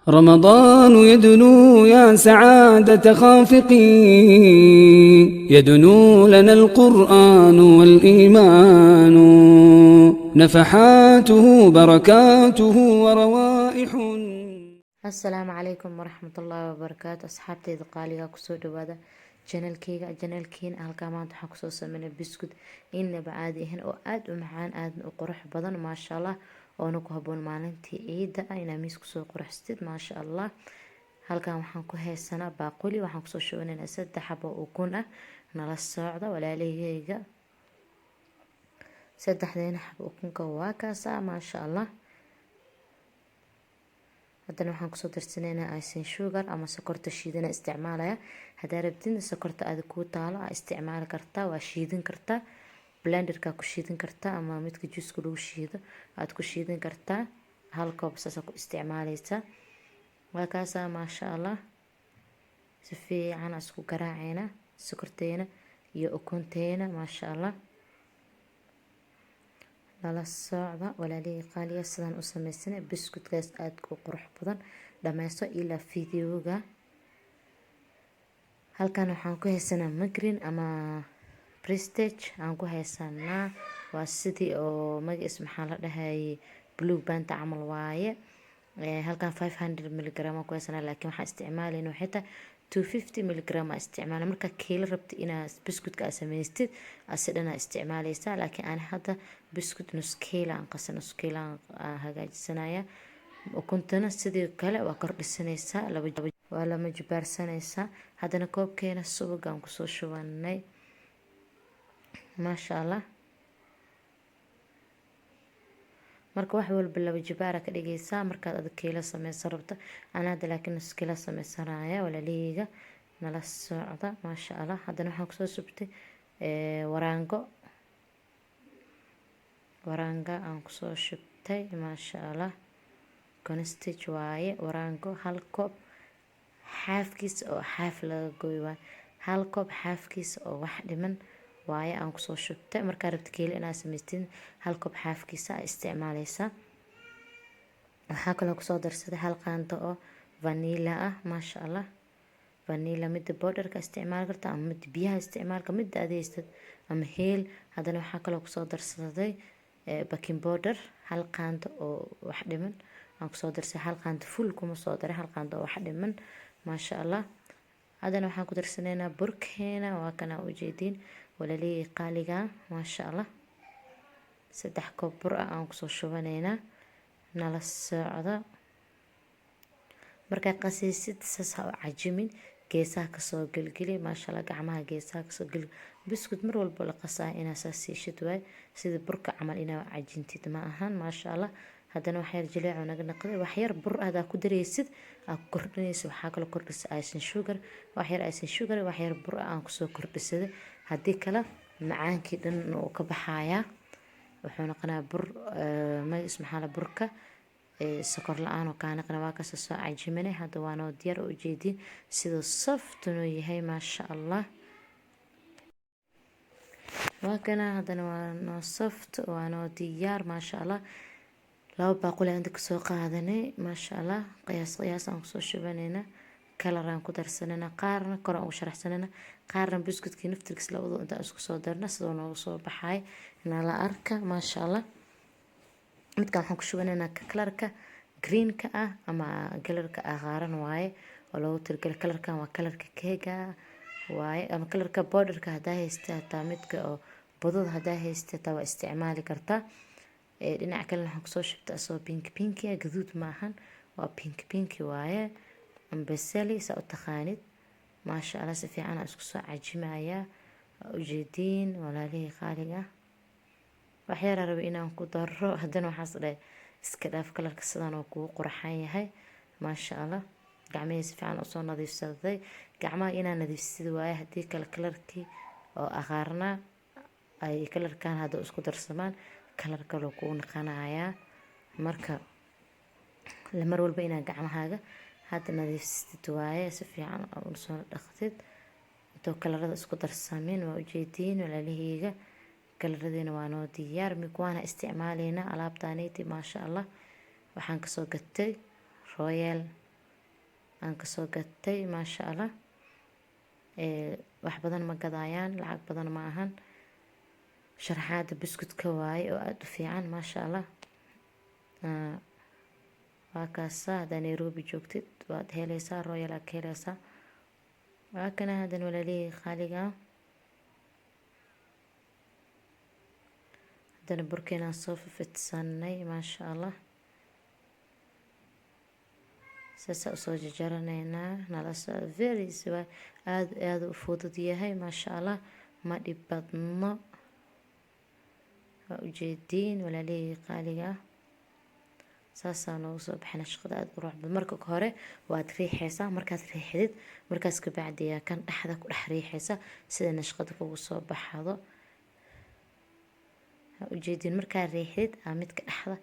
رمضان يدنو يا سعادة خافقين، يدنو لنا القرآن والإيمان، نفحاته بركاته وروائح. Asalaamu calaykum waraxmatullaahi wabarakaatu. Asxaabteyda qaaliga, kusoo dhawaada channelkeyga, channelkiina. Halkaa maanta waxaan kusoo sameynay biscuit inaba caadi ahayn oo aada u macaan, aadna u qurux badan, maasha Allah, oona ku haboon maalintii ciida ah inaa miis kusoo quruxsatid, maasha Allah. Halkan waxaan ku haysanaa baaquli. Waxaan kusoo shubanaynaa 3 xabo ukun ah. Nala socda, walaalaheyga. Saddexdeena xabo ukunka waa kaasa, maasha Allah. Haddana waxaan kusoo darsanaynaa icing sugar ama sokorta shiidana isticmaalaya. Haddaa rabtid, sokorta aada kuu taalo aa isticmaali kartaa, waa shiidin kartaa, blenderka ku shiidin kartaa ama midka juuska lagu shiido aad ku shiidin kartaa. Hal koob saasa ku isticmaaleysaa. Waa kaasaa, maasha Allah. Si fiican isku garaaceyna sokorteena iyo ukunteena, maasha Allah. Lala socda, walaalihii qaaliya, sidaan u sameysanay biskutkaas aada u qurux badan. Dhameyso ilaa videoga. Halkan waxaan ku haysanaa margarine ama Prestige aan ku haysanaa. Waa sidii oo magaciis maxaa la dhahayay, Blue Band camal waaye. Halkan 500 milligram aan ku haysanaa, laakiin waxaan isticmaalayna waxay tahay 250 milligram aa isticmaala. Markaa kiilo rabta inaad biskutka aad samaystid, asi dhan aa isticmaaleysaa, laakiin aan hadda biskut nus kiilo aan qasa, nus kiilo aan hagaajisanaya. Ukuntana sidoo kale waa kordhisanaysaa, laba waa lama jibaarsanaysaa. Haddana koobkeena subagaan kusoo shubanay, maasha Allah. Marka wax walba laba jibaara ka dhigaysaa markaad adag kiilo sameysan rabto. Ana hadda laakiin nus kiilo sameysanaya. Walaalaheyga, nala socda, maasha Allah. Haddana waxaan kusoo shubtay waraango, waraanga aan kusoo shubtay, maasha Allah. Cornstarch waaye, waraango hal koob xaafkiisa oo xaaf laga gooy waaye, hal koob xaafkiisa oo wax dhiman waaye aan kusoo shubtay. Markaa rabta kiilo inaad samaystin, hal koob xaafkiisa aa isticmaaleysaa. Waxaa kaloo kusoo darsaday hal qaando oo vanilla ah, maasha Allah. Vanilla mida powderka isticmaali karta ama mida biyaha isticmaalka, mida aad haystad, ama heel. Haddana waxaa kaloo kusoo darsaday baking powder, hal qaando oo wax dhiman aan kusoo darsaday. Hal qaando full kuma soo daray, hal qaando oo wax dhiman, maasha Allah. Haddana waxaan ku darsanaynaa burkeena. Waa kana ujeediin, walaalihii qaaliga, maasha Allah. 3 koob bur ah aan kusoo shubanaynaa. Nala socda. Markaa qasaysid, saas ha u cajimin, geesaha kasoo gelgeli, maasha Allah. Gacmaha geesaha kasoo geli. Biscuit mar walba la qasaa inaa saas siishid waay, sida burka camal inaa cajintid ma ahan, maasha Allah. Haddana waxyar jileecu naga naqday. Waxyar bur hadaa ku daraysid, aa ku kordhinaysa. Waxaa kaloo kordhisa icing sugar, waxyar icing sugar, waxyar bur ah aan kusoo kordhisaday. Haddii kale macaankii dhan uu ka baxayaa, wuxuu noqonayaa bur magaciis maxaa la, burka sokor la-aan oo kaa naqana. Waa kasa soo cajimanay. Hadda waa noo diyaar oo ujeediin siduu soft noo yahay, maasha Allah. Waa kana, haddana waa noo soft, waa noo diyaar, maasha Allah. Laba baaquli aan inta kasoo qaadanay, maasha Allah. Qiyaas qiyaas aan kusoo shubanayna, kalar aan ku darsanayna, qaarna kor aan ugu sharaxsanayna, qaarna biscuitkii naftirkiis. Labadu intaan isku soo darna sidoo noogu soo baxay nala arka, maasha Allah. Midkan waxaan ku shubanaynaa kalarka greenka ah ama kalarka cagaaran waaye oo loogu talagalay. Kalarkan waa kalarka keega waaye ama kalarka powderka hadaa haystay, hataa midka oo budada hadaa haystay hataa waa isticmaali kartaa. Dhinaca kalena waxaan kusoo shubtay asoo pink pink ah. Gaduud maahan, waa pink pink waaye, ambasali saa u taqaanid, maasha Allah. Si fiican aan isku soo cajimayaa, waa ujeediin, walaalihii qaaliga. Waxyaala rabay inaan ku daro, haddana waxaas dhahay iska dhaaf, kalarka sidan oo kugu qurxan yahay, maasha Allah. Gacmihii si fiican usoo nadiifsaday. Gacmaha inaa nadiifsid waaye, haddii kale kalarkii oo aqaarnaa ay kalarkan hadda isku darsamaan, kalar kaloo kuu naqanayaa. Marka mar walba inaa gacmahaaga hadda nadiifsatid waaye, si fiican usoo dhaqtid intoo kalarada isku darsamin. Waa ujeediin, walaalaheyga, kalaradiina waa noo diyaar. Waana isticmaaleynaa alaabtaneyti, maasha Allah. Waxaan kasoo gatay Royal. Aan kasoo gatay, maasha Allah. Wax badan ma gadaayaan, lacag badan ma ahan. Sharaxaada buskutka waaye oo aada u fiican, maasha Allah. Waa kaasa. Haddaa Nairobi joogtid, waad heleysaa, Royal aad ka heleysaa. Waa kana hadan, walaalihii qaaliga. Haddana burkeenaan soo fifidsanay, maasha Allah. Saasaa usoo jarjaraneynaa. Nala soo very aada aada u fudud yahay, maasha Allah, ma dhib badno. Waa ujeediin, walaalihii qaaliga. Saasaa noogu soo baxayna shaqada aada u ruux badan. Marka hore waad riixeysaa. Markaad riixdid, markaas kabacdiyaa kan dhexda ku dhex riixeysa sida nashqada kugu soo baxdo. Waa ujeediin, markaad riixdid aa midka dhexda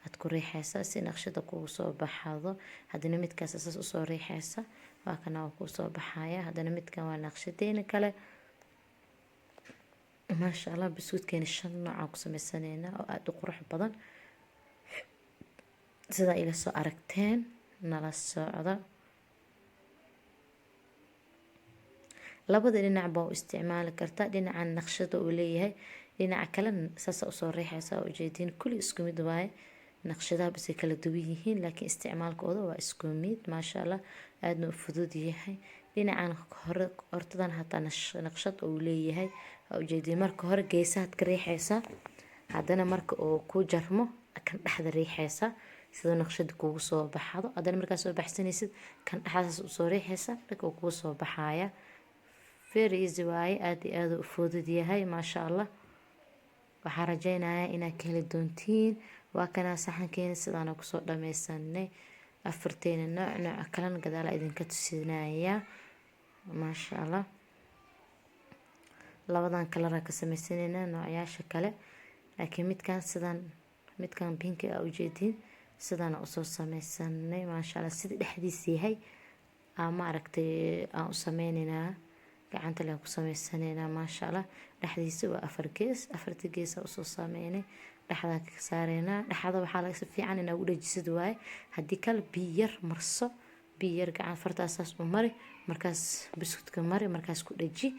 aad ku riixeysaa si naqshada kugu soo baxdo. Haddana midkaas saas usoo riixeysa, waa kana, waa kuu soo baxaya. Haddana midkan waa naqshadeena kale, maasha Allah. Buskudkeena shan nooc aan ku sameysaneynaa oo aada u qurux badan, sidaa ila soo aragteen. Nala socda. Labada dhinac baa u isticmaali kartaa. Dhinacan naqshada uu leeyahay, dhinaca kale saasa usoo riixeysa. Waa ujeediin, kulli isku mid waaye. Naqshadaha basay kala duwan yihiin, laakiin isticmaalkooda waa isku mid, maasha Allah. Aadna u fudud yahay. Dhinacan hore hortadan hataa naqshad uu leeyahay, waa ujeediin. Marka hore geesahaad ka riixeysaa, haddana marka uu ku jarmo kan dhexda riixeysa sidoo naqshada kugu soo baxdo. Haddana markaa soo baxsanaysid, kan dhexdaas usoo riixeysa, dhag uu kugu soo baxaya. Very easy waaye, aada iyo aada u fudud yahay, maasha Allah. Waxaa rajeynayaa inaad ka heli doontiin. Waa kanaa saxankeena, sidaana kusoo dhameysanay afarteena nooc. Nooca kalena gadaala idinka tusinayaa, maasha Allah. Labadan colour ka sameysaneynaa noocyaasha kale, laakiin midkan sidan, midkan pink a ujeediin, sidaana usoo sameysanay, maasha Allah. Sida dhexdiis yahay aa ma aragtay aan u sameyneynaa, gacanta leen ku sameysaneynaa, maasha Allah. Dhexdiisa waa afar gees, afarta gees aa usoo sameynay, dhexdaa ka saareynaa. Dhexda waxaa laga si fiican inaa ugu dhajisid waaye. Haddii kale biyo yar marso, biyo yar gacan fartaas saas u mari, markaas buskudka mari, markaas ku dhaji,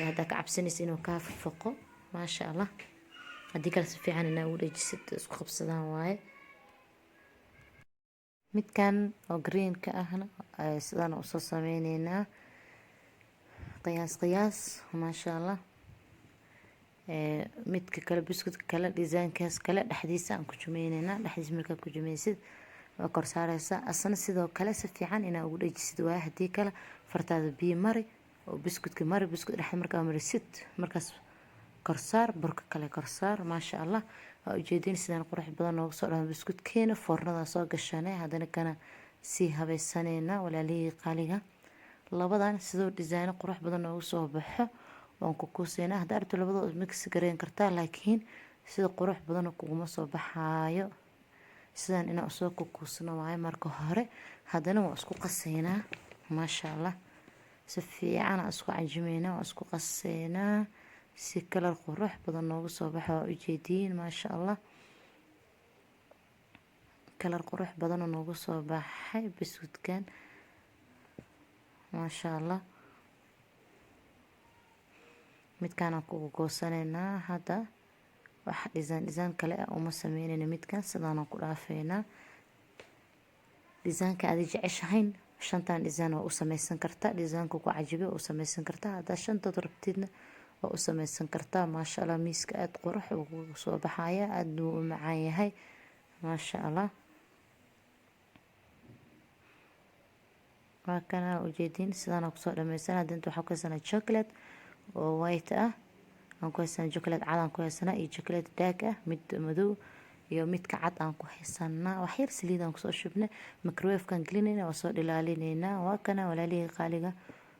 haddaa ka cabsanaysa inuu kaa foqo, maasha Allah. Haddii kale si fiican inaa ugu dhajisid, isku qabsadaan waaye. Midkan oo greenka ahna sidaan usoo sameyneynaa, qiyaas qiyaas, maasha Allah. Midka kale, buskudka kale, design-kaas kale dhexdiisa aan ku jumeyneynaa. Dhexdiisa markaa ku jumeysid, waa kor saareysaa. Asna sidoo kale si fiican inaa ugu dhajisid waaye. Haddii kale fartaada biyo mari oo buskudka mari. Buskud dhexda markaa marisid, markaas korsaar burka kale korsaar, maasha Allah. Waa ujeedin, sidaan qurux badan noogu soo dhaman buskudkeena. Foornada soo gashanay, haddana kana sii habeysaneynaa, walaalihii qaaliga. Labadan sidoo design qurux badan noogu soo baxo waan ku kuuseynaa. Haddaa aragto, labadooda mix gareyn kartaa, laakiin sida qurux badan kuguma soo baxaayo. Sidaan inaan usoo kukuusno waaye marka hore. Haddana waan isku qaseynaa, maasha Allah. Si fiican aan isku cajimeynaa, waan isku qaseynaa si colour qurux badan noogu soo baxo. Waa ujeediin, maasha Allah, colour qurux badan oo noogu soo baxay buskudkan, maasha Allah. Midkaan ku goosaneynaa hadda. Wax design design kale ah uma sameyneyna, midkan sidaanaan ku dhaafeynaa. Design-ka aad jeceshahayn shantan design waa u sameysan kartaa. Design-ka ku cajibe waa u sameysan kartaa. Haddaa shantood rabtidna, waa u sameysan kartaa, maasha Allah. Miiska aada qurux uu soo baxaya, aada wuu u macaan yahay, maasha Allah. Waa kana, ujeedin, sidaana kusoo dhameysan. Hadda inta waxaa ku haysanaa chocolate oo white ah aan ku haysanaa, chocolate cad aan ku haysanaa iyo chocolate dark ah, mid madow iyo midka cad aan ku haysanaa. Wax yar saliid aan kusoo shubnay, microwave-kan gelinayna, waa soo dhilaalinaynaa. Waa kana, walaalihii qaaliga,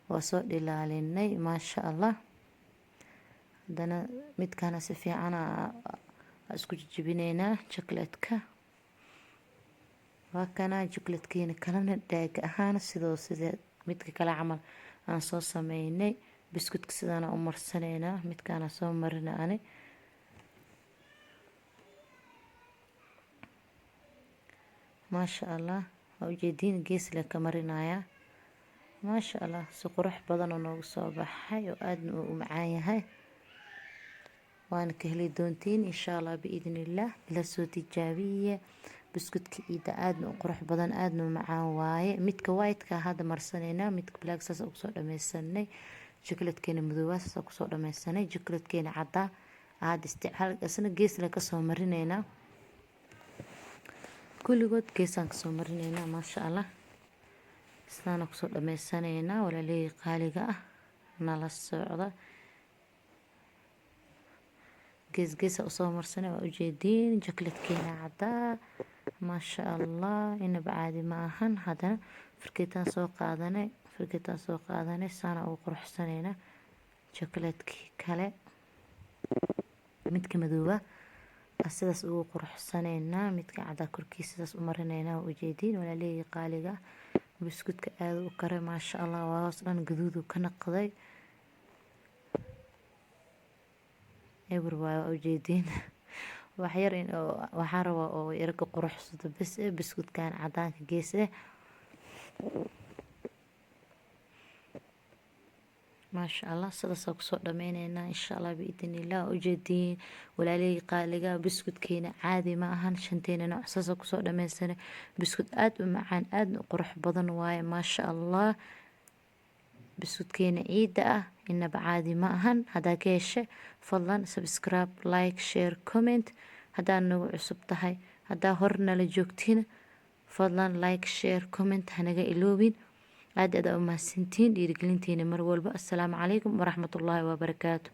waa soo dhilaalinay, maasha Allah. Haddana midkana si fiican isku jijibinaynaa chocolate-ka. Waa kana chocolate-keena kalena, dark ahaan sidoo sida midka kale camal aan soo sameynay. Biscuitka sidaana u marsaneynaa, midkaana soo marina ani. Maasha Allah, Waa ujeediin, gees le ka marinayaa. Maasha Allah, si qurux badan oo noogu soo baxay oo aadna uu u macaan yahay. Waana ka heli doontiin insha Allah biidni Illah. Ila soo tijaabiye buskudka ciida, aadna u qurux badan, aadna u macaan waaye. Midka white-ka hadda marsaneynaa, midka black saas kusoo dhameysanay. Chocolatekeena madoowa saas kusoo dhameysanay. Chocolatekeena caddaa hadda isticmaal, isna geesna kasoo marineynaa. Kulligood geesaan kasoo marineynaa. Maasha Allah, sidaana kusoo dhameysaneynaa. Walaalihii qaaliga ah, nala socda. Gees geesa usoo marsanay, waa ujeediin. Chocolatekeena caddaa, maasha Allah, inaba caadi ma ahan. Haddana fargeetaan soo qaadanay, fargeetaan soo qaadanay, saana ugu quruxsaneynaa. Chocolatekii kale, midka madooba sidaas ugu quruxsaneynaa, midka caddaa korkiisa sidaas u marineynaa. Waa ujeediin, walaalihii qaaliga. Buskudka aada u karay, maasha Allah, waa hoos dhan gaduudu ka naqday, eber waaye. Waa ujeediin, waxyar in waxaan rabaa oo yarka quruxsado bes eh, buskudkan cadaanka gees eh. Maasha Allah, sidaasaa kusoo dhameyneynaa insha Allah biidni Illah. Waa ujeediin, walaalihii qaaliga, buskudkeena caadi ma ahan. Shanteena nooc saasa kusoo dhameysanay. Buskud aada u macaan, aadna u qurux badan waaye. Maasha Allah, buskudkeena ciida ah inaba caadi ma ahan. Haddaa ka heshe, fadlan subscribe, like, share, comment. Haddaa nagu cusub tahay, haddaa hor nala joogtiin, fadlan like, share, comment hanaga iloobin. Aad aad u mahadsantiin dhiirigelintiina mar walba. Assalaamu calaykum waraxmatullaahi wabarakaatu.